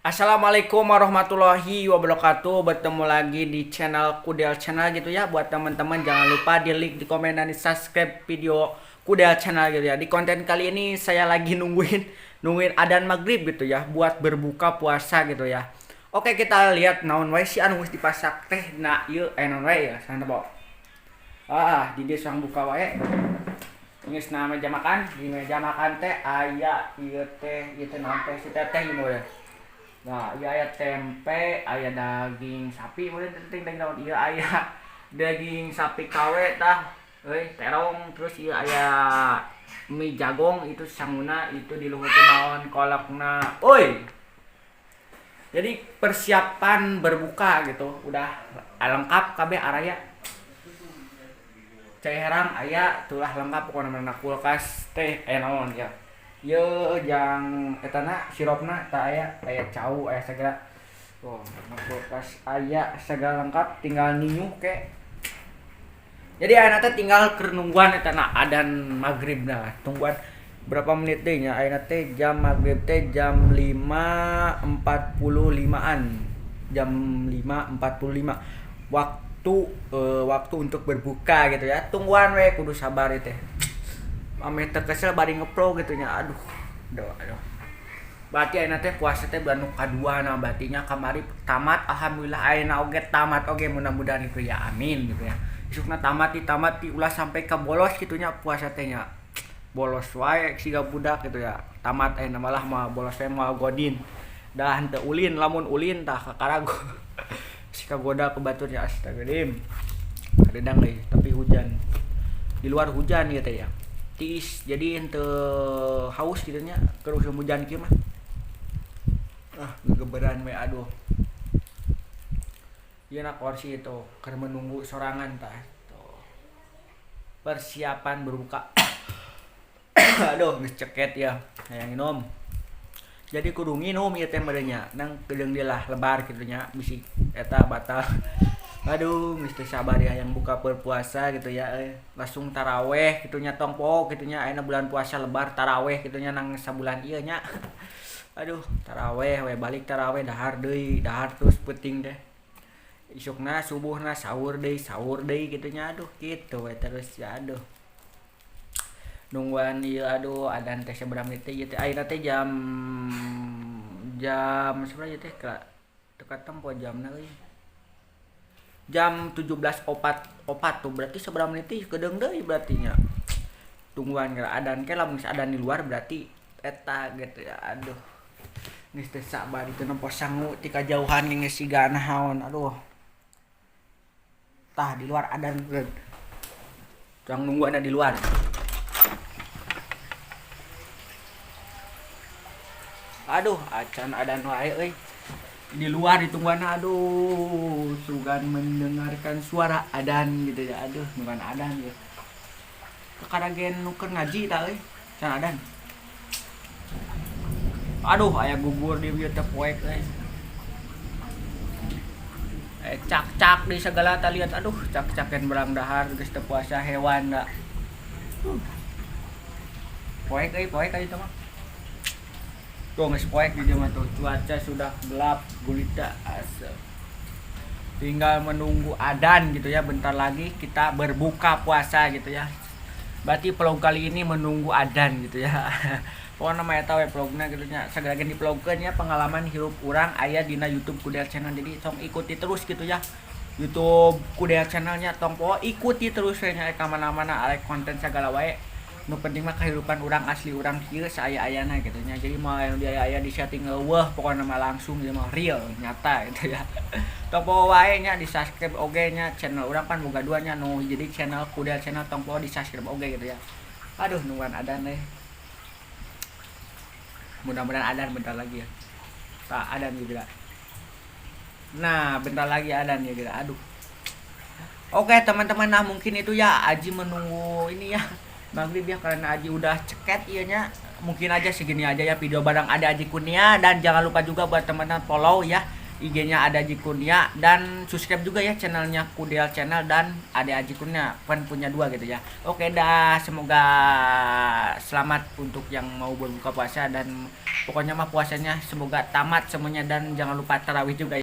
Assalamualaikum warahmatullahi wabarakatuh. Bertemu lagi di channel Kudel Channel gitu ya. Buat teman-teman, jangan lupa di like, di komen, dan di subscribe video Kudel Channel gitu ya. Di konten kali ini saya lagi nungguin nungguin adan maghrib gitu ya, buat berbuka puasa gitu ya. Oke, kita lihat naon wae sih anu geus dipasak teh. Nah, ieu naon wae ya, sana bawa. Ah, di dia sang buka wae. Geus na meja makan, di meja makan teh aya ieu teh naon teh si teteh ieu mah. Nah, ieu aya tempe, aya daging sapi, meureun teh daging naon ieu, aya daging sapi KW tah, euy, terong, terus ieu aya mie jagong itu sanguna itu di luhur naon kolakna. Oi. Jadi persiapan berbuka gitu, udah lengkap kabeh araya. Cai herang aya, tulah lengkap pokokna mah. Kulkas teh aya naon ya? Ye jang etana sirupna tak aya, aya cau, aya segala. Oh, kulkas aya segala lengkap, tinggal ninyuh ke. Jadi ayeuna teh tinggal keur nungguan etana adan maghrib. Nah, tungguan berapa menit deui nya? Ayeuna teh jam maghrib teh jam 5.45-an. Jam 5.45 waktu waktu untuk berbuka gitu ya. Tungguan we, kudu sabar teh. Ameh teu kesel bari ngevlog gitu nya. Aduh. Aduh, aduh. Berarti ayeuna teh puasa teh bulan nu kadua. Nah, berarti nya kamari tamat, alhamdulillah, ayeuna oge tamat oge, mudah-mudahan gitu ya, amin gitu ya. Isukna tamat di tamat di ulah sampai ke bolos gitu nya puasa teh nya. Bolos wae siga budak gitu ya. Tamat ayeuna malah mah bolos wae moal godin. Dah henteu ulin, lamun ulin tah kakarago. Si kagoda ke batur ya, astagfirullahaladzim. Kadang deui, tapi hujan. Di luar hujan gitu ya. Tiis, jadi henteu haus gitu nya keur usum hujan kieu mah. Ah, gegeberan we, aduh. Ieu na kursi itu keur menunggu sorangan tah. Tuh. Persiapan berbuka. Aduh, geus ceket ya. Hayang minum. Jadi kudu nginum ieu teh meureun nya. Nang kedeung dia lah lebar kitu nya, bisi eta batal. Aduh, geus teu sabar ya yang buka berpuasa gitu ya euy. Langsung taraweh gitu nya, tong poho gitu nya, ayeuna bulan puasa lebar taraweh gitu nya, nang sabulan ieu nya. Aduh, taraweh we, balik taraweh dahar deui, dahar terus peuting teh. Isukna subuhna sahur deui gitu nya, aduh kitu we terus ya, aduh. Nungguan ieu, aduh, adan teh sabaraha menit teh ieu teh? Ayeuna teh jam jam sabaraha ieu teh? Ka teu katempo jamna euy. Jam 17.44 tuh, berarti sabaraha menit teh kedeung deui berarti nya. Tungguan geura adan ke, lamun geus adan di luar berarti eta gitu ya, aduh. Geus teu sabar itu nempo sangu ti kajauhan geus siga naon, aduh. Tah, di luar adan geus. Urang nungguan di luar. Aduh, acan adan wae euy. Di luar ditungguan, aduh, sugan mendengarkan suara adan gitu ya, aduh, nungguan adan ya. Kakaragen nu keur ngaji tah euy, can adan. Aduh, aya gugur di ieu teh poek euy. Cak-cak di segala tah lihat, aduh, cak-caken berang dahar geus teu puasa hewan da. Poek euy, poek euy itu mah. Tuh geus poek di dieu mah tuh, cuaca sudah gelap gulita asem. Tinggal menunggu adan gitu ya, bentar lagi kita berbuka puasa gitu ya. Berarti vlog kali ini menunggu adan gitu ya. Pokoknya mah eta we vlogna gitu nya. Sagala ge di-vlogkeun nya, pengalaman hirup urang aya dina YouTube Kudel Channel. Jadi tong ikuti terus gitu ya. YouTube Kudel Channelnya tong poho, ikuti terus we nya, ka mana-mana arek konten sagala wae. Nu penting mah kehidupan urang asli urang kieu saaya-ayana gitu nya. Jadi mah anu diaya-aya di setting eueuh, pokokna mah langsung ieu mah real nyata gitu ya. Tong poho wae nya di subscribe oge nya, channel urang pan boga dua nya, nu jadi channel Kudel Channel tong poho di subscribe oge gitu ya. Aduh, nungguan adan deh. Mudah-mudahan adan bentar lagi ya. Tak adan gitu ya. Nah, bentar lagi adan ya gitu. Aduh. Oke, teman-teman, nah mungkin itu ya Aji menunggu ini ya. Maghrib ya, karena Aji udah ceket iya nya. Mungkin aja segini aja ya video bareng ada Aji Kurnia, dan jangan lupa juga buat teman-teman follow ya IG-nya ada Haji Kurnia, dan subscribe juga ya channelnya Kudel Channel dan ada Haji Kurnia, kan punya dua gitu ya. Oke dah, semoga selamat untuk yang mau berbuka puasa, dan pokoknya mah puasanya semoga tamat semuanya, dan jangan lupa tarawih juga ya.